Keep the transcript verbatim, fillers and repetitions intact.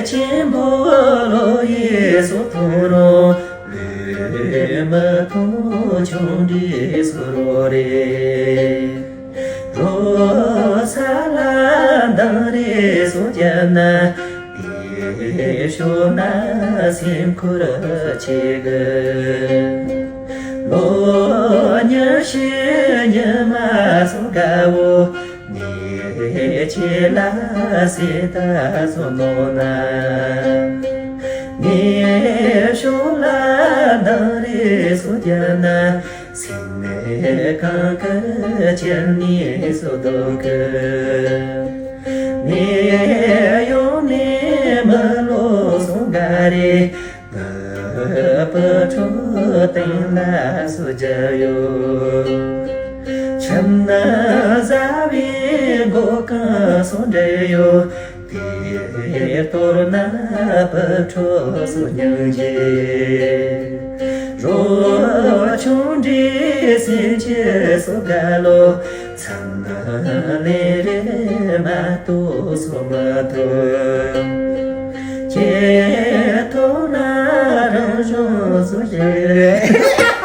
ཆེན་པོ་ལོ་ཡི་སོ་ཐོ་རོ། ལུས་མི་ཐོ་ཆུང་འདྲིས་སུ་རོ་རེ། རོ་ས་ལ་འདང་རེ་སོ་རྒྱབ་ན། དེ་ཤོ་ན་སེམས་ཁུར་ཆེ་གི། ལོ་ཉི་ཤུ་ཉི་མ་སོ་དགའ་བོ། ངེད་ཆེ་ལ་སེ་ད་སོ་ནོ་ན། ངེད་ཤོ་ལ་འདང་རེ་སོ་རྒྱབ་ན། སེམས་ནས་གང་གི་ཆེན་ནི་སོ་དོ་གི། ངེད་ཡོང་ནས་མི་ལོ་སོང་ག་རེ། ང་བུ་ཕྲུག་སྟེང་ལ་སུ་རྒྱ་ཡོད། ཁྱིམ་ན་བཟའ་བའི་མགོ་རྐང་སུ་འདྲེ་ཡོད། དེ་གཏོར་ན་བུ་ཕྲུག་སུ་སྙིང་རྗེ། རོ་ཆུང་འདྲིས་སེམས་ཆེ་སུ་དགའ་ལོ། ཚང་ལས་རེ་མ་གཏོགས་སོ་མ་ཐོབ། ཁྱེད་ཐོག་ན་རང་བྱུང་སུ་ཞིག་རེད།